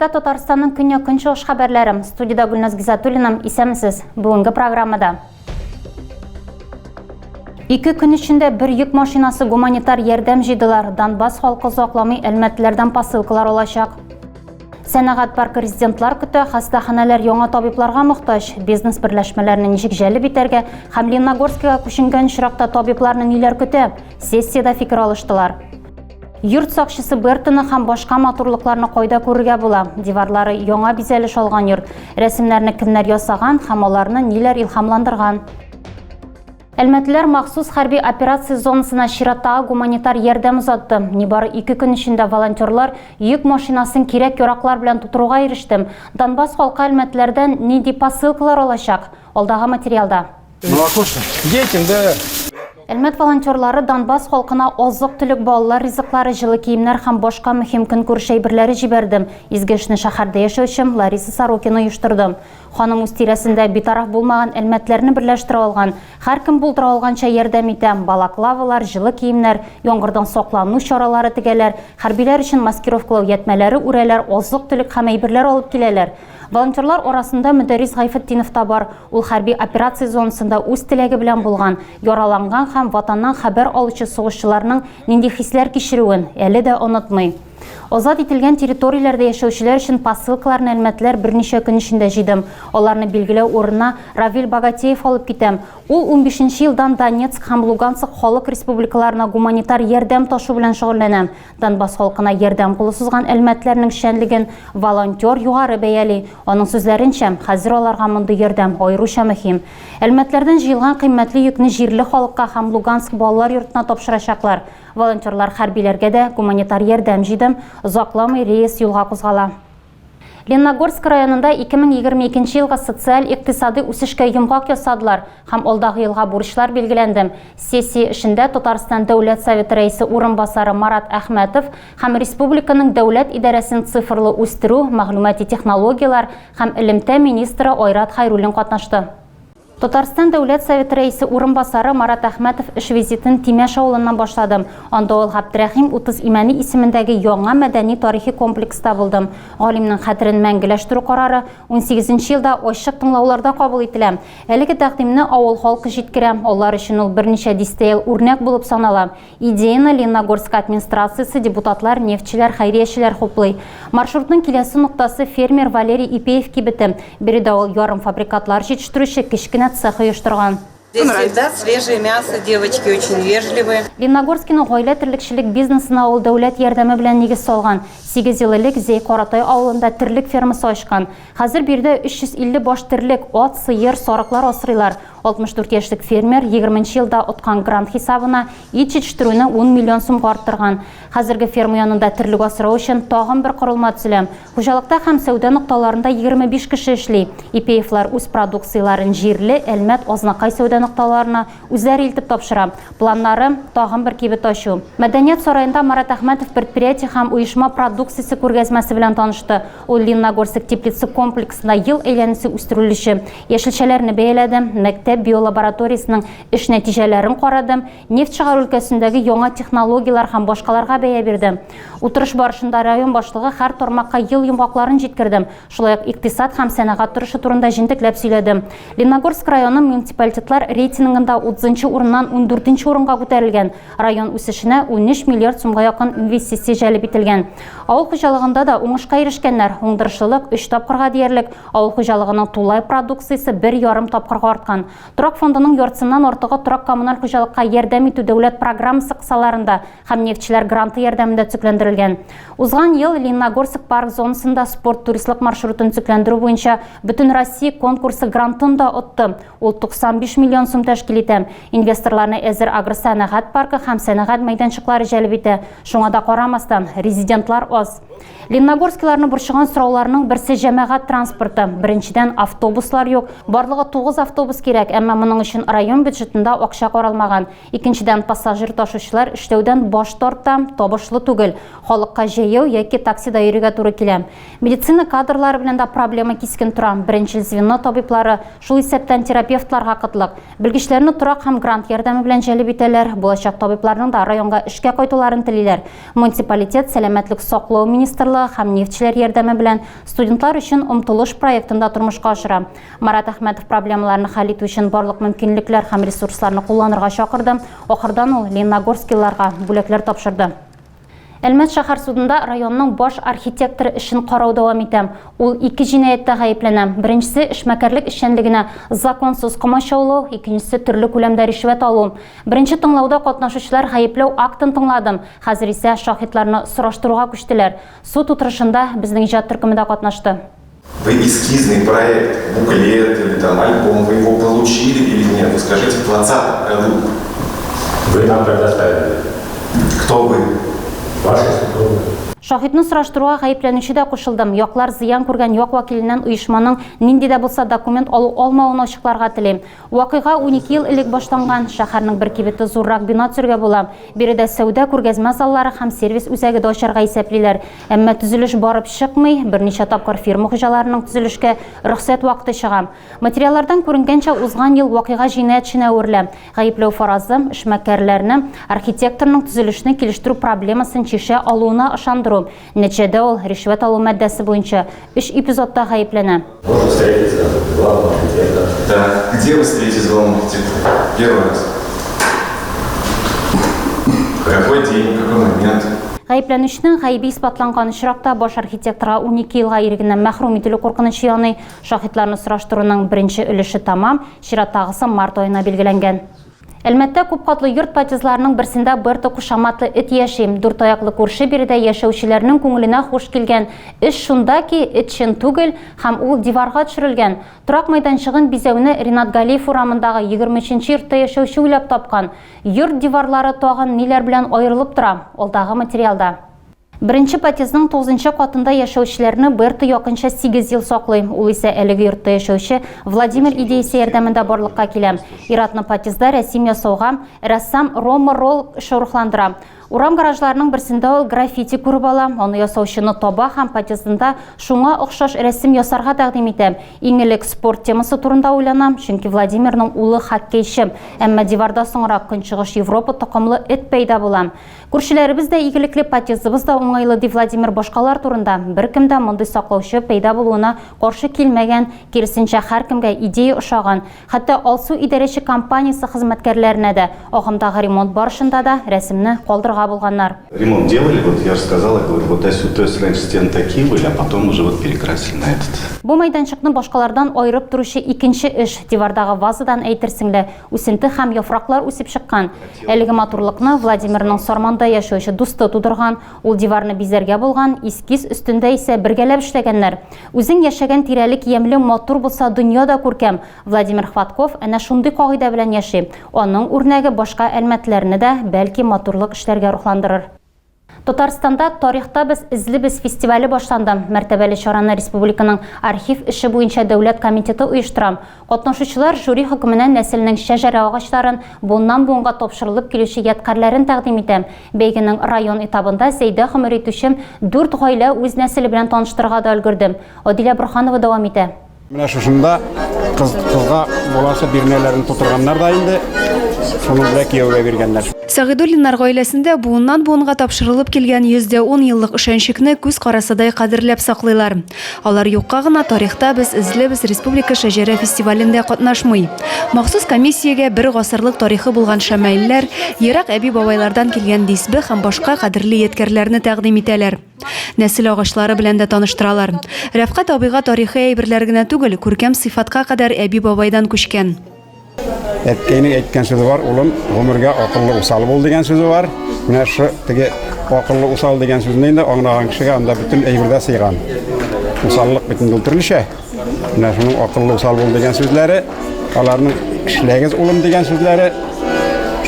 Эфирда Татарстанның көньяк-көнчыгыш хәбәрләре. Студиядә Гөлназ Гизатуллина. Исәнмесез. Бүгенге программада. Ике көн эчендә бер йөк машинасы гуманитар ярдәм җыйдылар. Донбасс халкы озакламый әлмәтлеләрдән посылкалар алачак. Сәнәгать паркы резидентлар көтә, хастаханәләр яңа табибларга мохтаҗ. Бизнес берләшмәләрне ничек җәлеп итәргә һәм Лениногорскига күченгән очракта табибларны ниләр көтә? Сессиядә фикер алыштылар. Йорт сакчысы Бертоны һәм башка матурлыкларны кайда күрергә була? Диварлары яңа бизәлеш алган йорт. Рәсемнәрне кемнәр ясаган һәм аларны ниләр илһамландырган? Әлмәтлеләр махсус хәрби операция зонасына чираттагы гуманитар ярдәм озатты. Нибары ике көн эчендә волонтерлар йөк машинасын кирәк-яраклар белән тутыруга иреште. Донбасс халкы әлмәтлеләрдән нинди посылкалар алачак? Алдагы материалда. Молоко что? Детям, да. Әлмәт волонтерлары Донбасс халкына азык-төлек, балалар ризыклары, җылы киемнәр һәм башка мөһим көнкүреш әйберләре җибәрде. Изге эшне шәһәрдә яшәүче Лариса Сорокина оештырды. Ханым үз тирәсендә битараф булмаган әлмәтләрне берләштерә алган. Һәркем булдыра алганча ярдәм итә, балаклавалар, җылы киемнәр, яңгырдан саклану чаралары тегәләр, хәрбиләр өчен маскировкалау ятьмәләре үрәләр, азык-төлек һәм әйберләр алып киләләр. Волонтерлар арасында Мөдәррис Гайфетдинов та бар. Ул хәрби операция зонасында үз теләге белән булган, яраланган һәм Ватаннан хәбәр алучы сугышчыларның нинди хисләр кичерүен әле дә онытмый. Азат ителгән территорияләрдә яшәүчеләр өчен посылкаларны әлмәтлеләр берничә көн эчендә җыйдым. Аларны билгеләү урынына Равил Богатеев алып китәм. Ул унбишенче елдан Донецк һәм Луганск халык республикаларына гуманитар ярдәм ташу белән шөгыльләнә. Донбасс халкына ярдәм кулы сузган әлмәтләрнең эшчәнлеген волонтер югары бәяли. Аның сүзләренчә, хәзер аларга мондый ярдәм аеруча мөһим. Әлмәтләрдән җыелган кыйммәтле йөкне җирле халыкка һәм Луганск балалар йортына тапшырачаклар. Волонтерлар хәрбиләргә дә гуманитар ярдәм җыйды. Озакламый рейс юлга кузгала. Лениногорск районында 2022 елгы социаль-икътисадый үсешкә йомгак ясадылар һәм алдагы елга бурычлар билгеләнде. Сессия эшендә Татарстан Дәүләт Советы Рәисе урынбасары Марат Әхмәтов һәм республиканың дәүләт идарәсен цифрлы үстерү, мәгълүмати технологияләр һәм элемтә министры Айрат Хәйруллин катнашты. Татарстан Дәүләт Советы Рәисе урынбасары Марат Әхмәтов эш визитын Тимәш авылыннан башлады. Анда ул Габдрәхим 30 Имәни исемендәге яңа мәдәни-тарихи комплекста булды. Галимнең хәтерен мәңгеләштерү карары унсигезенче елда ачык тыңлауларда кабул ителә. Әлеге тәкъдимне авыл халкы җиткерә. Алар өчен ул берничә дистә ел үрнәк булып санала. Идеяне Лениногорск администрациясе, депутатлар, нефтьчеләр, хәйриячеләр хуплый. Маршрутның киләсе ноктасы фермер Валерий Ипеев кибете. Биредә ул ярымфабрикатлар җитештерүче кечкенә цех оештырган. Здесь всегда свежее мясо, девочки очень вежливые. Лениногорскиның гаилә терлекчелек бизнесына ул дәүләт ярдәме белән нигез салган. Сигез ел элек Зәй-Каратай авылында терлек фермасы ачкан. Хәзер биредә 350 баш терлек, ат, сыер, сарыклар асрыйлар. 64 яшьлек фермер 20 нче елда откан грант хисабына ит җитештерүне ун миллион сумга арттырган. Хәзерге ферма янында терлек асрау өчен тагын бер корылма төзелә. Хуҗалыкта һәм сәүдә нокталарында 25 кеше эшли. Ипеевлар үз продукцияләрен җирле, Әлмәт, Азнакай сәүдә нокталарына үзләре илтеп тапшыра. Планнары, тагын бер кибет ачу. Мәдәният сараенда Марат Әхмәтов предприятие һәм оешма продукциясе күргәзмәсе белән танышты. Ул Лениногорск теплица комплексында ел әйләнесе үстерелүче яшелчәләрне бәяләде, мәктәп биолабораториясенең эш нәтиҗәләрен карады, нефть чыгару өлкәсендәге яңа технологияләр һәм башкаларга бәя бирде. Утырыш барышында район башлыгы һәр тармакка ел йомгакларын җиткерде, шулай ук икътисад һәм сәнәгать торышы турында җентекләп сөйләде. Лениногорск районы муниципалитетлар рейтингында 30 нчы урыннан 14 нче урынга күтәрелгән. Район үсешенә 13 миллиард сумга якын инвестиция җәлеп ителгән. Авыл хуҗалыгында да уңышка ирешкәннәр. Уңдырышлылык өч тапкырга диярлек, авыл хуҗалыгының тулай продукциясе бер ярым тапкырга арткан. Торак фондының яртысыннан артыгы торак-коммуналь хуҗалыкка ярдәм итү дәүләт программасы кысаларында һәм нефтьчеләр гранты ярдәмендә төзекләндерелгән. Узган ел Лениногорск парк зонасында спорт-туристлык маршрутын төзекләндерү буенча Бөтенроссия конкурсы грантын да отты. Ул 95 миллион сум тәшкил итә. Инвесторларны әзер агросәнәгать паркы һәм сәнәгать мәйданчыклары җәлеп итә. Шуңа да карамастан, резидентлар аз. Лениногорскиларны борчыган сорауларның берсе җәмәгать транспорты. Беренчедән, автобуслар юк. Барлыгы 9 автобус кирәк. кирәк, әмма моның өчен район бюджетында акча каралмаган. Икенчедән, пассажир ташучылар эшләүдән баш тарта, табышлы түгел. Халыкка җәяү яки таксида йөрергә туры килә. Медицина кадрлары белән дә проблема кискен тора. Беренчел звено табиблары, шул исәптән терапевтларга кытлык. Белгечләрне торак һәм грант ярдәме белән җәлеп итәләр. Булачак табибларның да районга эшкә кайтуларын телиләр. Муниципалитет Сәламәтлек саклау министрлыгы һәм нефтьчеләр ярдәме белән студентлар өчен Омтылыш проектын да тормышка ашыра. Марат Әхмәтов проблемаларны хәл итү өчен барлык мөмкинлекләр һәм ресурсларны кулланырга чакырды. Ахырдан ул лениногорскилыларга бүләкләр тапшырды. Әлмәт шәһәр судында районның баш архитекторы эшен карау дәвам итә. Ул ике җинаятьтә гаепләнә. Беренчесе, эшмәкәрлек эшчәнлегенә законсыз комачаулау, икенчесе, төрле күләмдә ришвәт алу. Беренче тыңлауда катнашучылар гаепләү актын тыңлады. Хәзер исә шаһитларны сораштыруга күчтеләр. Суд утырышында безнең иҗат төркеме дә катнашты. Вы эскизный проект, буклет или там альбом, вы его получили или нет? Вы скажите, в 20 году. Вы нам предоставили. Кто вы? Ваша супруга. Шаһитны сораштыруга гаепләнүче дә кушылды. Яклар зыян күргән як вәкиленнән оешманың нинди дә булса документ алу-алмавын ачыкларга тели. Вакыйга 12 ел элек башланган. Шәһәрнең бер кибете зуррак бина төзергә була. Биредә сәүдә, күргәзмә заллары һәм сервис үзәге дә ачарга исәплиләр. Әмма төзелеш барып чыкмый, берничә тапкыр фирма хуҗаларының төзелешкә рөхсәт вакыты чыга. Материаллардан күренгәнчә, узган ел вакыйга җинаять эшенә әверелә. Гаепләү фаразы, эшмәкәрләрне архитекторның төзелешне килештерү проблемасын чишә алуына ышандыру. Нәтиҗәдә ул ришвәт алу маддәсе буенча өч эпизодта гаепләнә. Можно встретиться с главным архитектором. Да. Где вы встретитесь с главным архитектором? Первый раз. Какой день, какой момент? Гаепләнүченең гаебе исбатланган очракта баш архитекторга 12 елга ирегеннән мәхрүм ителү куркынычы яный. Шаһитларны сораштыруның беренче өлеше тәмам, чираттагысы март аена билгеләнгән. Әлмәттә күпкатлы йорт подъездларының берсендә Берто кушаматлы эт яши. Дүрт аяклы күрше биредә яшәүчеләрнең күңеленә хуш килгән. Эш шунда ки, эт чын түгел һәм ул диварга төшерелгән. Торак мәйданчыгын бизәүне Ринат Галиев урамындагы 23 нче йортта яшәүче уйлап тапкан. Йорт диварлары тагын ниләр белән аерылып тора? Алдагы материалда. Беренче подъездның тугызынчы катында яшәүчеләрне Берта якынча сигез ел саклый. Ул исә әлеге йортта яшәүче Владимир идеясе ярдәмендә барлыкка килә. Ир-атны подъездда рәсем ясауга рәссам Рома Ролл эше рухландыра. Урам гаражларының берсендә ул граффити күреп ала, аны ясаучыны таба һәм подъездында шуңа охшаш рәсем ясарга тәкъдим итә. Иң элек спорт темасы турында уйлана, чөнки Владимирның улы хоккейчы. Әмма диварда соңрак Көнчыгыш Европа токымлы эт пәйда була. Күршеләребез дә игелекле, подъездыбыз да уңайлы, ди Владимир башкалар турында. Беркем дә мондый саклаучы пәйда булуына каршы килмәгән, киресенчә, һәркемгә идея ошаган. Хәтта Алсу идарәче компаниясе хезмәткәрләренә дә агымдагы ремонт барышында да рәсемне калдырырга булганнар. Ремонт делали, вот я же сказал, я говорю, вот до то есть раньше стены такие были, а потом уже вот перекрасили на этот. Бу мәйданчыкны башкалардан аерып торучы икенче эш, дивардагы вазадан әйтерсең лә, үсенте һәм яфраклар үсеп чыккан. Әлеге матурлыкны Владимирның Сарманда яшәүче дусты тудырган. Ул диварны бизәргә булган, эскиз өстендә исә бергәләп эшләгәннәр. Үзең яшәгән тирәлек ямьле, матур булса, дөнья да күркәм. Владимир Хватков әнә шундый кагыйдә белән яши. Аның үрнәге башка әлмәтлеләрне дә, бәлки, матурлык эшләргә рухландырыр. Татарстанда Тарихта без эзлибез фестивале башланды. Мәртәбәле чараны республиканың архив эше буенча дәүләт комитеты оештыра. Катнашучылар жюри хөкеменә нәселнең шәҗәрә агачларын, буыннан-буынга тапшырылып килүче ядкарьләрен тәкъдим итә. Бәйгенең район этабында Зәйдә гомер итүче дүрт гаилә үз нәселе белән таныштырырга да өлгерде. Адилә Борһанова дәвам итә. Менә шушында кыз, кызга буласы бирнәләрен тутырганнар да инде, шуның белән кияүгә биргәннәр. Сәгыйдуллиннар гаиләсендә буыннан-буынга тапшырылып килгән 110 еллык өшәнчекне күз карасыдай кадерләп саклыйлар. Алар юкка гына Тарихта без эзлебез республика шәҗәрә фестивалендә катнашмый. Махсус комиссиягә бер гасырлык тарихы булган шәмаилләр, ерак әби-бабайлардан килгән дисбе һәм башка кадерле ядкәрләрне тәкъдим итәләр. Нәсел агачлары белән дә таныштыралар. Рәфкать абыйга тарихи әйберләр генә түгел, күркәм сыйфатка кадәр әби-бабайдан күчкән. Әткәйнең әйткән сүзе бар, улым, гомергә акыллы усал бул дигән сүзе бар. Менә шу теге акыллы усал дигән сүзне инде аңлаган кешегә анда бөтен әйбер дә сыйган. Усаллык бит инде ул төрлечә. Менә шуның акыллы усал бул дигән сүзләре, аларның эшләгез улым дигән сүзләре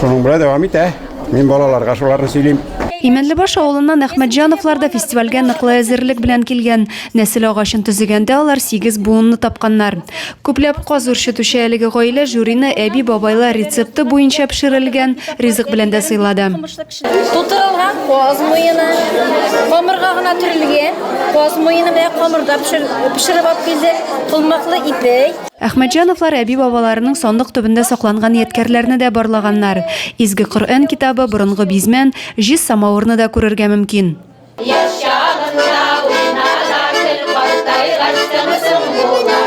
шуның белән дәвам итә. Мин балаларга шуларны сөйлим. Имәнлебаш авылыннан Әхмәтҗановлар да фестивальгә ныклы әзерлек белән килгән. Нәсел агачын төзегәндә алар сигез буынны тапканнар. Күпләп каз үрчетүче әлеге гаилә жюрины әби-бабайлар рецепты буенча пешерелгән ризык белән дә сыйлады. Тутырылган каз муены, камырга гына төрелгән каз муены менә камырда пешереп алып килдек, колмаклы ипи. Әхмәтҗановлар әби-бабаларының сандык төбендә сакланган ядкәрләрне дә барлаганнар. Изге Коръән китабы, борынгы бизмән, җиз самавырны да күрергә мөмкин. Яшь чагында уйна да көл, картайгач тынысың була.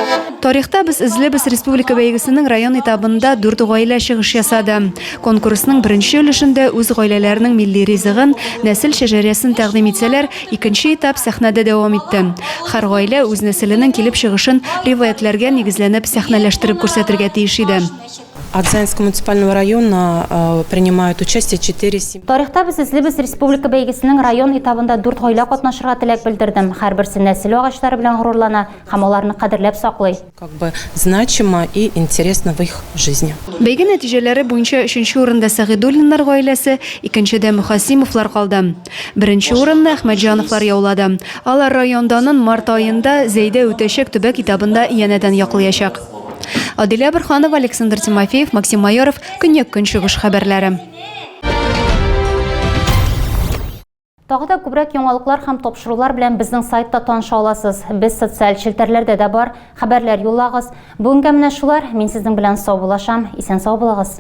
Тарихта без эзлебез республика бәйгесенең район этабында дүрт гаилә чыгыш ясады. Конкурсның беренче өлешендә үз гаиләләренең милли ризыгын, нәсел шәҗәрәсен тәкъдим итсәләр, икенче этап сәхнәдә дәвам итте. Һәр гаилә үз нәселенең килеп чыгышын риваятьләргә нигезләнеп сәхнәләштереп күрсәтергә тиеш иде. От Заинского муниципального района принимают участие четыре семьи. Тарихта без эзлибез республика бәйгесенең район этабында дүрт гаилә катнашырга теләк белдерде. Һәрберсе нәсел агачлары белән горурлана һәм аларны кадерләп саклый. Как бы значимо и интересно в их жизни. Бәйге нәтиҗәләре буенча өченче урында Сәгыйдуллиннар гаиләсе, икенчедә Мөхәсимовлар калды. Беренче урынны Әхмәтҗановлар яулады. Алар район данын март аенда Зәйдә үтәчәк төбәк этабында янәдән яклыячак. Адилә Борһанова, Александр Тимофеев, Максим Майоров, Көньяк-Көнчыгыш хәбәрләре. Тагы да күбрәк яңалыклар һәм тапшырулар белән безнең сайтта таныша аласыз. Без социаль челтәрләрдә дә бар. Хәбәрләр юллагыз. Бүгенгә менә шулар. Мин сезнең белән саубуллашам. Исән-сау булыгыз.